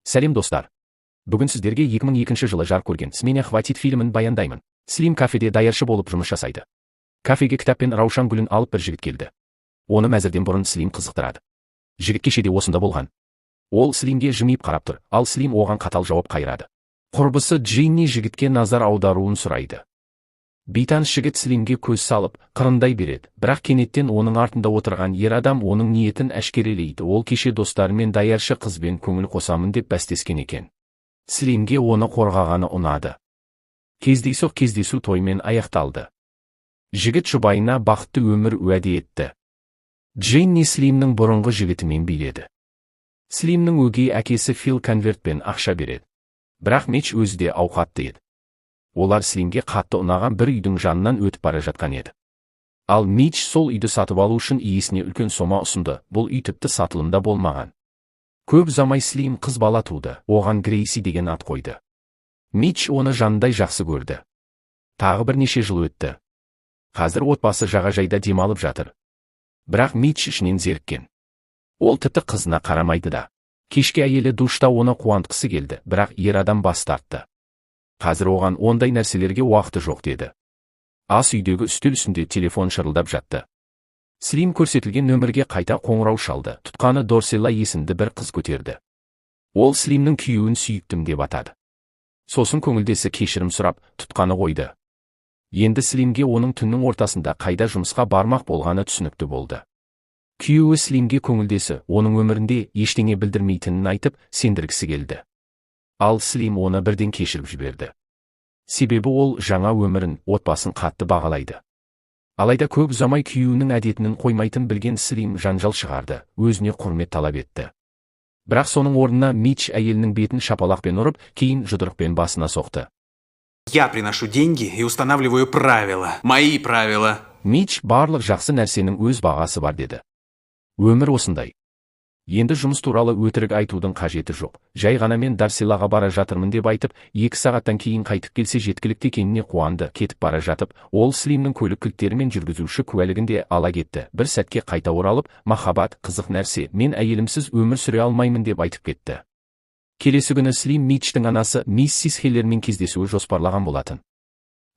Сәлем, достар! Бүгін сіздерге 2002 жылы жарық көрген «С меня хватит» фильмін баяндаймын. Слим кафеде даяршы болып жұмыс жасайды. Кафеге кітап пен раушан гүлін алып бір жігіт келді. Оны мәзірден бұрын Слим қызықтырады. Жігіт кешеде осында болған. Ол Слимге жымиып қарап тұр, ал Слим оған қатал жауап қайырады. Құрбысы Джинни жігітке назар аударуын сұрайды. Бейтаныс жігіт Слимге көз салып, қырындай береді, бірақ кенеттен оның артында отырған ер адам оның ниетін әшкерелейді. Ол кеше достарымен даяршы қызбен көңіл қосамын деп бәстескен екен. Слимге оны қорғағаны ұнады. Кездейсоқ кездесу тоймен аяқталды. Жігіт жұбайына бақытты өмір уәде етті. Джинни Слимнің бұрынғы жігітімен биледі. Слимнің өгей әкесі Фил конвертпен ақша береді. Бірақ Митч өзі де ауқатты еді. Олар Слимге қатты ұнаған бір үйдің жанынан өтіп бара жатқан еді. Ал Митч сол үйді сатып алу үшін иесіне үлкен сома ұсынды. Бұл үй тіпті сатылымда болмаған. Көп ұзамай Слим қыз бала туды, оған Грейси деген ат қойды. Митч оны жанындай жақсы көрді. Тағы бірнеше жыл өтті. Қазір отбасы жағажайда демалып жатыр. Бірақ Митч ішінен зеріккен. Ол тіпті қызына қарамайды да. Кешке әйелі душта оны қуантқысы келді, бірақ ер адам бас тартты. Қазір оған ондай нәрселерге уақыты жоқ деді. Ас үйдегі үстел үстінде телефон шырылдап жатты. Слим көрсетілген нөмірге қайта қоңырау шалды. Тұтқаны Дорселла есімді бір қыз көтерді. Ол Слимнің күйеуін сүйіктім деп атады. Сосын көңілдесі кешірім сұрап, тұтқаны қойды. Енді Слимге оның түннің ортасында қайда жұмысқа бармақ болғаны түсінікті болды. Күйеуі Слимге көңілдесі оның өмірінде ештеңе білдірмейтінін айтып, сендіргісі келді. Ал Слим оны бірден кешіріп жіберді. Себебі ол жаңа өмірін, отбасын қатты бағалайды. Алайда көп ұзамай күйеуінің әдетінің қоймайтын білген Слим жанжал шығарды, өзіне құрмет талап етті. Бірақ соның орнына Митч әйелінің бетін шапалақпен ұрып, кейін жұдырықпен басына соқты. Я приношу деньги и устанавливаю правила. Мои правила. Митч барлық жақсы нәрсенің өз бағасы бар деді. Өмір осындай. Енді жұмыс туралы өтірік айтудың қажеті жоқ. Жай ғана мен Дарсилаға бара жатырмын деп айтып, 2 сағаттан кейін қайтып келсе, жеткілікті екеніне қуанды. Кетіп бара жатып, ол Слимнің көлік кілттері мен жүргізуші куәлігін де ала кетті. Бір сәтке қайта оралып, махаббат қызық нәрсе, мен әйелімсіз өмір сүре алмаймын деп айтып кетті. Келесі күні Слим Митчтің анасы миссис Хеллермен кездесуі жоспарлаған болатын.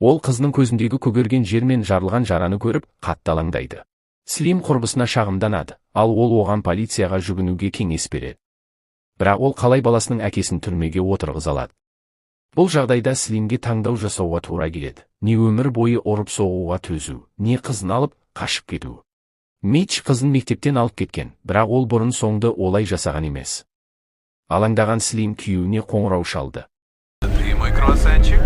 Ол қызының көзіндегі көгерген жер мен жарылған жараны көріп, қатты алаңдайды. Слим құрбысына шағымданады, ал ол оған полицияға жүгінуге кеңес береді. Бірақ ол қалай баласының әкесін түрмеге отырғыза алады? Бұл жағдайда Слимге таңдау жасауға тура келеді: не өмір бойы ұрып соғуға төзу, не қызын алып қашып кету. Митч қызын мектептен алып кеткен, бірақ ол бұрын соңды олай жасаған емес. Алаңдаған Слим күйеуіне қоңырау шалды. Ты мой круассанчик?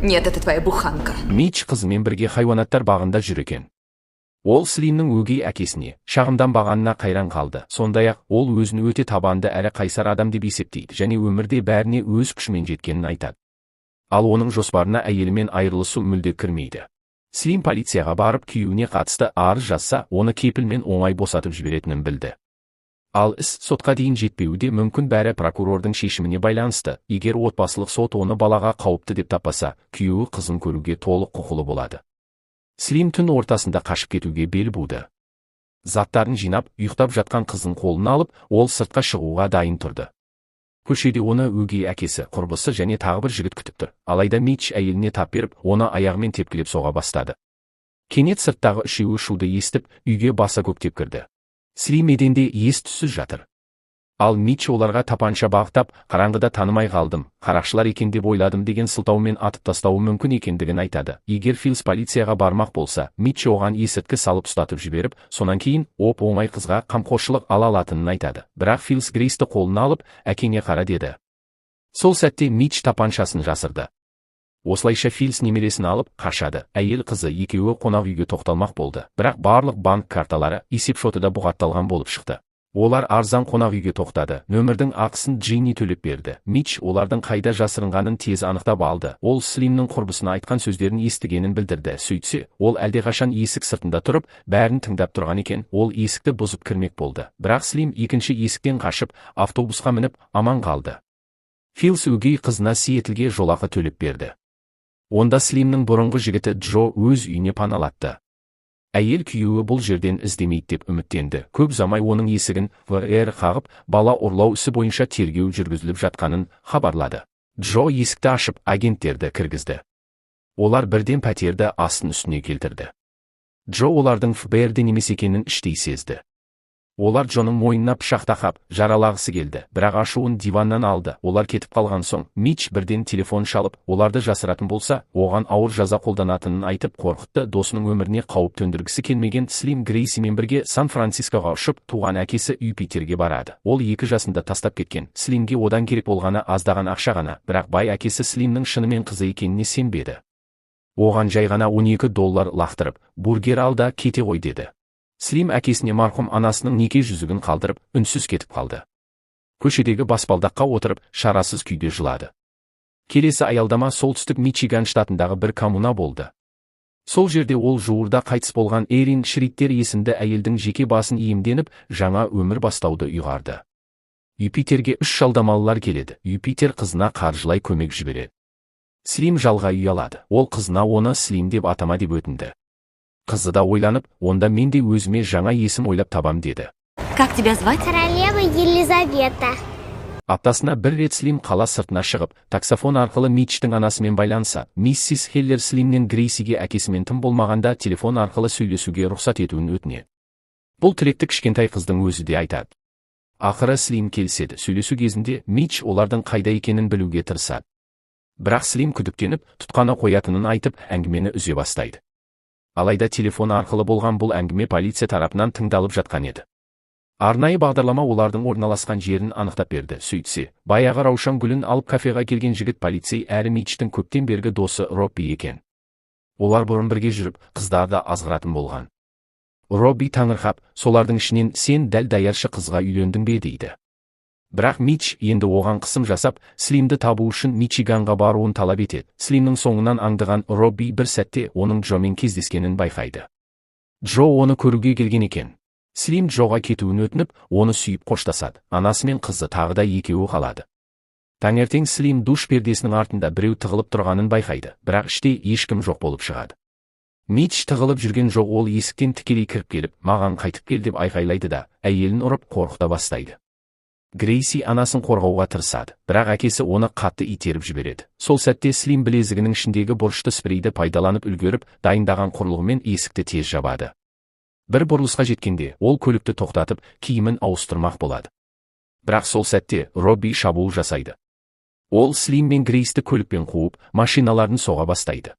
Нет, это твоя буханка. Митч қызымен бірге хайуанаттар бағында жүр екен. Ол Слимнің өгей әкесіне шағымданбағанына қайран қалды. Сондай-ақ ол өзін өте табанды әрі қайсар адам деп есептейді және өмірде бәріне өз күшімен жеткенін айтады. Ал оның жоспарына әйелімен айырылысу мүлде кірмейді. Слим полицияға барып, күйеуіне қатысты арыз жазса, оны кепілмен оңай босатып жіберетінін білді. Ал іс сотқа дейін жетпеуі де мүмкін, бәрі прокурордың шешіміне байланысты. Егер отбасылық сот оны балаға қауіпті деп таппаса, күйеуі қызын көруге толық құқылы болады. Слим түн ортасында қашып кетуге бел буды. Заттарын жинап, ұйықтап жатқан қызын қолына алып, ол сыртқа шығуға дайын тұрды. Көшеде оны өгей әкесі, құрбысы және тағы бір жігіт күтіп тұр. Алайда Митч әйеліне тап беріп, оны аяғымен тепкілеп соға бастады. Кенет сырттағы үшеуі шуды естіп, үйге баса көктеп кірді. Слим еденде ес түссіз жатыр. Ал Митч оларға тапанша бағыттап, қараңғыда танымай қалдым, қарақшылар екен деп ойладым деген сылтаумен атып тастауы мүмкін екендігін айтады. Егер Филс полицияға бармақ болса, Митч оған есірткі салып ұстатып жіберіп, сонан кейін оп оңай қызға қамқоршылық ала алатынын айтады. Бірақ Филс Грейсті қолына алып, әкеңе қара деді. Сол сәтте Митч тапаншасын жасырды. Осылайша Филс немересін алып қашады. Әйел, қызы екеуі қонақ үйге тоқталмақ болды, бірақ барлық банк карталары, есепшоты да бұғатталған болып шықты. Олар арзан қонақ үйге тоқтады. Нөмірдің ақысын Джинни төлеп берді. Митч олардың қайда жасырынғанын тез анықтап алды. Ол Слимнің құрбысына айтқан сөздерін естігенін білдірді. Сөйтсе, ол әлдеқашан есік сыртында тұрып, бәрін тыңдап тұрған екен. Ол есікті бұзып кірмек болды, бірақ Слим екінші есіктен қашып, автобусқа мініп, аман қалды. Филс өгей қызына Сиэтлге жолақы төлеп берді. Онда Слимнің бұрынғы жігіті Джо өз үйіне паналатты. Әйел күйеуі бұл жерден іздемейді деп үміттенді. Көп ұзамай оның есігін ФБР қағып, бала ұрлау ісі бойынша тергеу жүргізіліп жатқанын хабарлады. Джо есікті ашып, агенттерді кіргізді. Олар бірден пәтерді астын үстіне келтірді. Джо олардың ФБРден емес екенін іштей сезді. Олар Джоның мойнына пышақ тақап, жаралағысы келді, бірақ ашуын диваннан алды. Олар кетіп қалған соң, Митч бірден телефон шалып, оларды жасыратын болса, оған ауыр жаза қолданатынын айтып қорқытты. Досының өміріне қауіп төндіргісі келмеген Слим Грейсимен бірге Сан-Францискоға ұшып, туған әкесі Юпитерге барады. Ол 2 жасында тастап кеткен. Слимге одан керек болғаны аздаған ақша ғана, бірақ бай әкесі Слимнің шынымен қызы екеніне сенбеді. Оған жай ғана 12 доллар лақтырып, бургер ал да кете қой деді. Слим әкесіне марқұм анасының неке жүзігін қалдырып, үнсіз кетіп қалды. Көшедегі баспалдаққа отырып, шарасыз күйде жылады. Келесі аялдама солтүстік Мичиган штатындағы бір коммуна болды. Сол жерде ол жуырда қайтыс болған Эрин Шриттер есімді әйелдің жеке басын иемденіп, жаңа өмір бастауды ұйғарды. Юпитерге 3 жалдамалылар келеді. Юпитер қызына қаржылай көмек жібереді. Слим жалға үй алады. Ол қызына оны Слим деп атама деп өтінді. Қызы да ойланып, онда мен де өзіме жаңа есім ойлап табам деді. Как тебя звать? Королева Елизавета. Аптасына бір рет Слим қала сыртына шығып, таксофон арқылы Митчтің анасымен байланса, миссис Хеллер Слимнен Грейсиге әкесімен тым болмағанда телефон арқылы сөйлесуге рұқсат етуін өтінеді. Бұл тілекті кішкентай қыздың өзі де айтады. Ақыры Слим келіседі. Сөйлесу кезінде Митч олардың қайда екенін білуге тырысады. Бірақ Слим күдіктеніп, тұтқаны қоятынын айтып, әңгімені үзе бастайды. Алайда телефон арқылы болған бұл әңгіме полиция тарапынан тыңдалып жатқан еді. Арнайы бағдарлама олардың орналасқан жерін анықтап берді. Сөйтсе, баяғы раушан гүлін алып кафеға келген жігіт полицей әрі Митчтің көптен бергі досы Робби екен. Олар бұрын бірге жүріп, қыздарды азғыратын болған. Робби таңырқап, солардың ішінен сен дәл даяршы қызға үйлендің бе дейді. Бірақ Митч енді оған қысым жасап, Слимді табу үшін Мичиганға баруын талап етеді. Слимнің соңынан аңдыған Робби бір сәтте оның Джомен кездескенін байқайды. Джо оны көруге келген екен. Слим Джоға кетуін өтініп, оны сүйіп қоштасады. Анасы мен қызы тағы да екеуі қалады. Таңертең Слим душ пердесінің артында біреу тығылып тұрғанын байқайды, бірақ іште ешкім жоқ болып шығады. Митч тығылып жүрген жоқ, ол есіктен тікелей кіріп келіп, маған қайтып кел деп айқайлайды да, әйелін ұрып қорқыта бастайды. Грейси анасын қорғауға тырысады, бірақ әкесі оны қатты итеріп жібереді. Сол сәтте Слим білезігінің ішіндегі бұрышты спрейді пайдаланып үлгеріп, дайындаған құрылғымен есікті тез жабады. Бір бұрылысқа жеткенде, ол көлікті тоқтатып, киімін ауыстырмақ болады. Бірақ сол сәтте Робби шабуыл жасайды. Ол Слим мен Грейсті көлікпен қуып, машиналарын соға бастайды.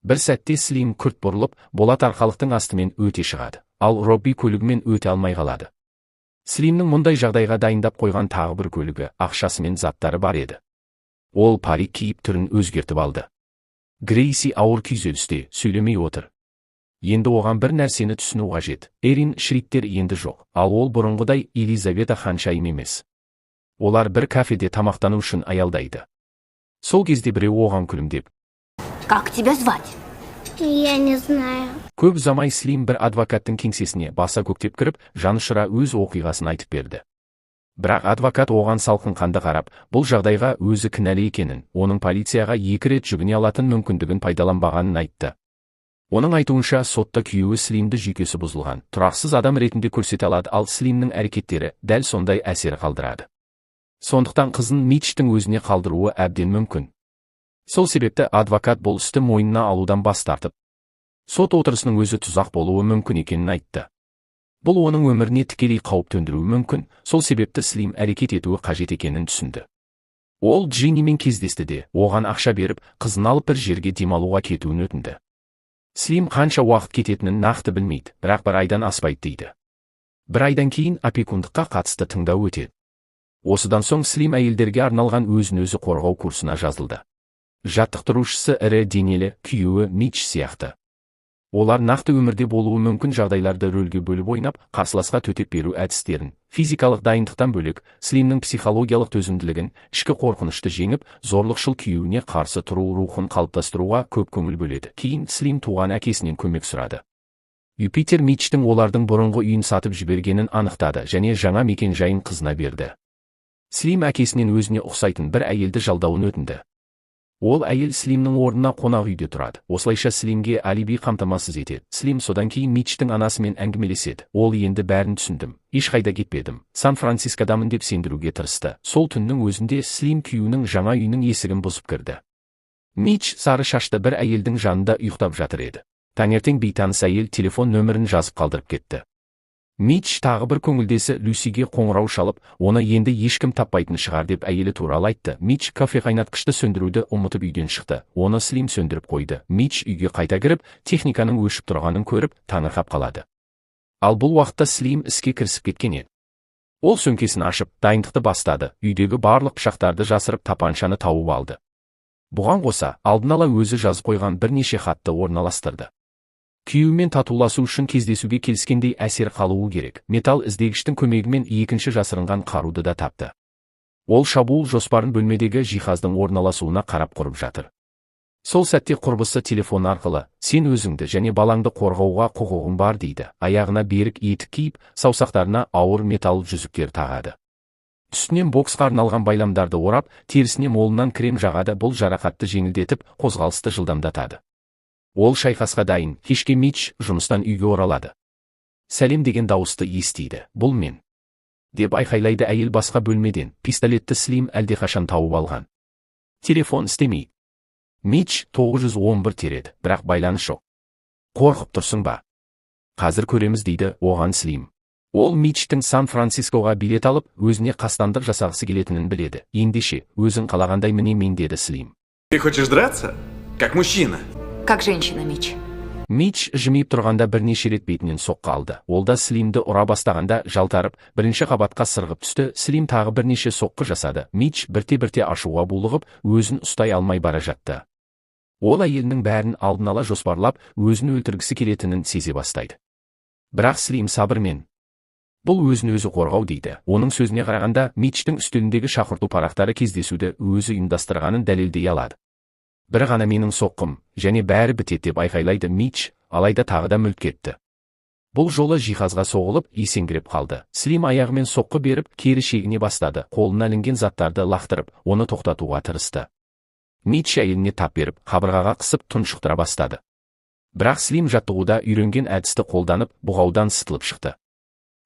Бір сәтте Слим күрт бұрылып, болат арқалықтың астымен өте шығады, ал Робби көлігімен өте алмай қалады. Слимнің мұндай жағдайға дайындап қойған тағы бір көлігі, ақшасы мен заттары бар еді. Ол парик киіп түрін өзгертіп алды. Грейси ауыр күйзелісте, сөйлемей отыр. Енді оған бір нәрсені түсіну қажет. Эрин Шриттер енді жоқ, ал ол бұрынғыдай Елизавета ханшайым емес. Олар бір кафеде тамақтану үшін аялдайды. Сол кезде біреу оған күлімдеп, Как тебя звать? Я не знаю. Көп ұзамай Слим бір адвокаттың кеңсесіне баса көктеп кіріп, жанұшыра өз оқиғасын айтып берді. Бірақ адвокат оған салқын қанды қарап, бұл жағдайға өзі кінәлі екенін, оның полицияға 2 рет жүгіне алатын мүмкіндігін пайдаланбағанын айтты. Оның айтуынша, сотта күйеуі Слимді жүйкесі бұзылған, тұрақсыз адам ретінде көрсете алады, ал Слимнің әрекеттері дәл сондай әсер қалдырады. Сондықтан қызын Митчтің өзіне қалдыруы әбден мүмкін. Сол себепті адвокат бұл істі мойнына алудан бас тартып, сот отырысының өзі тұзақ болуы мүмкін екенін айтты. Бұл оның өміріне тікелей қауіп төндіруі мүмкін, сол себепті Слим әрекет етуі қажет екенін түсінді. Ол Джиннимен кездесті де, оған ақша беріп, қызын алып бір жерге демалуға кетуін өтінді. Слим қанша уақыт кететінін нақты білмейді, бірақ бір айдан аспайды дейді. Бір айдан кейін опекундыққа қатысты тыңдау өтеді. Осыдан соң Слим әйелдерге арналған өзін-өзі қорғау курсына жазылды. Жаттықтырушысы ірі денелі, күйеуі Митч сияқты. Олар нақты өмірде болуы мүмкін жағдайларды рөлге бөліп ойнап, қарсыласқа төтеп беру әдістерін, физикалық дайындықтан бөлек, Слимнің психологиялық төзімділігін, ішкі қорқынышты жеңіп, зорлықшыл күйеуіне қарсы тұру рухын қалыптастыруға көп көңіл бөледі. Кейін Слим туған әкесінен көмек сұрады. Юпитер Митчтің олардың бұрынғы үйін сатып жібергенін анықтады және жаңа мекен жайын қызына берді. Слим әкесінен өзіне ұқсайтын бір әйелді жалдауын өтінді. Ол әйел Слимнің орнына қонақ үйде тұрады. Осылайша Слимге алиби қамтамасыз етеді. Слим содан кейін Митчтің анасымен әңгімелеседі. Ол енді бәрін түсіндім. Ешқайда кетпедім. Сан-Францискодамын деп сендіруге тырысты. Сол түннің өзінде Слим күйеуінің жаңа үйінің есігін бұзып кірді. Митч сары шашты бір әйелдің жанында ұйықтап жатыр еді. Таңертең бейтаныс әйел телефон нөмірін жазып қалдырып кетті. Митч тағы бір көңілдесі Люсиге қоңырау шалып, оны енді ешкім таппайтын шығар деп әйелі туралы айтты. Митч кофе қайнатқышты сөндіруді ұмытып үйден шықты. Оны Слим сөндіріп қойды. Митч үйге қайта кіріп, техниканың өшіп тұрғанын көріп, таңырқап қалады. Ал бұл уақытта Слим іске кірісіп кеткен еді. Ол сөмкесін ашып, дайындықты бастады. Үйдегі барлық пышақтарды жасырып, тапаншаны тауып алды. Бұған қоса, алдын ала өзі жазып қойған бірнеше хатты орналастырды. Күйеуімен татуласу үшін кездесуге келіскендей әсер қалуы керек. Металл іздегіштің көмегімен екінші жасырынған қаруды да тапты. Ол шабуыл жоспарын бөлмедегі жиһаздың орналасуына қарап құрып жатыр. Сол сәтте құрбысы телефон арқылы, сен өзіңді және балаңды қорғауға құқығың бар дейді. Аяғына берік етік киіп, саусақтарына ауыр металл жүзіктер тағады. Үстінен боксқа арналған байламдарды орап, терісіне молынан крем жағады, бұл жарақатты жеңілдетіп, қозғалысты жылдамдатады. Ол шайқасқа дайын, кешке Митч жұмыстан үйге оралады. Сәлем деген дауысты естиді. Бұл мен, деп айқайлайды әйел басқа бөлмеден. Пистолетті Слим әлдеқашан тауып алған. Телефон істемейді. Митч 911 тереді, бірақ байланыс жоқ. Қорқып тұрсың ба? Қазір көреміз дейді оған Слим. Ол Митчтің Сан-Францискоға билет алып, өзіне қастандық жасағысы келетінін біледі. Ендеше, өзің қалағандай міне мен деді Слим. Ты хочешь драться? Как мужчина. Как женщина, Мич. Митч жымиып тұрғанда бірнеше рет бетінен соққы алды. Ол да Слимді ұра бастағанда жалтарып, бірінші қабатқа сырғып түсті. Слим тағы бірнеше соққы жасады. Митч бірте-бірте ашуға булығып, өзін ұстай алмай бара жатты. Ол әйелінің бәрін алдын ала жоспарлап, өзін өлтіргісі келетінін сезе бастайды. Бірақ Слим сабырмен бұл өзін өзі қорғау дейді. Оның сөзіне қарағанда, Митчтің үстеліндегі шақырту парақтары кездесуді өзі ұйымдастырғанын дәлелдей алады. Бір ғана менің соққым, және бәрі бітеді деп айқайлайды Митч, алайда тағы да мүлт кетті. Бұл жолы жиһазға соғылып, есеңгіреп қалды. Слим аяғымен соққы беріп, кері шегіне бастады. Қолына ілінген заттарды лақтырып, оны тоқтатуға тырысты. Митч әйеліне тап беріп, қабырғаға қысып тұншықтыра бастады. Бірақ Слим жаттығуда үйренген әдісті қолданып, бұғаудан сытылып шықты.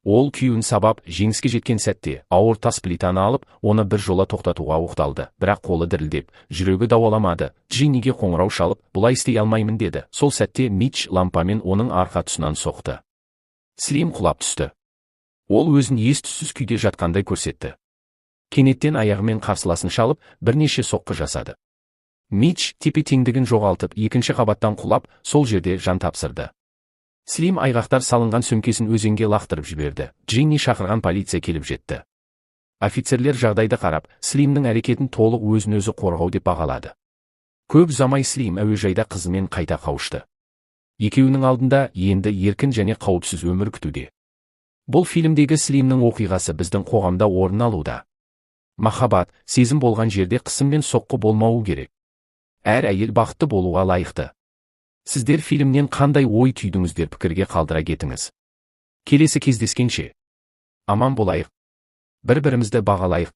Ол күйеуін сабап, жеңіске жеткен сәтте ауыр тас плитаны алып, оны бір жола тоқтатуға оқталды. Бірақ қолы дірілдеп, жүрегі дауаламады. Джинниге қоңырау шалып, бұлай істей алмаймын деді. Сол сәтте Митч лампамен оның арқа тұсынан соқты. Слим құлап түсті. Ол өзін ес-түссіз күйде жатқандай көрсетті. Кенеттен аяғымен қарсыласын шалып, бірнеше соққы жасады. Митч тепе-теңдігін жоғалтып, екінші қабаттан құлап, сол жерде жан тапсырды. Слим айғақтар салынған сөмкесін өзенге лақтырып жіберді. Джинни шақырған полиция келіп жетті. Офицерлер жағдайды қарап, Слимнің әрекетін толық өзін-өзі қорғау деп бағалады. Көп ұзамай Слим әуежайда қызымен қайта қауышты. Екеуінің алдында енді еркін және қауіпсіз өмір күтуде. Бұл фильмдегі Слимнің оқиғасы біздің қоғамда орын алуда. Махаббат, сезім болған жерде қысым мен соққы болмауы керек. Әр әйел бақытты болуға лайықты. Сіздер фильмнен қандай ой түйдіңіздер, пікірге қалдыра кетіңіз. Келесі кездескенше. Аман болайық. Бір-бірімізді бағалайық.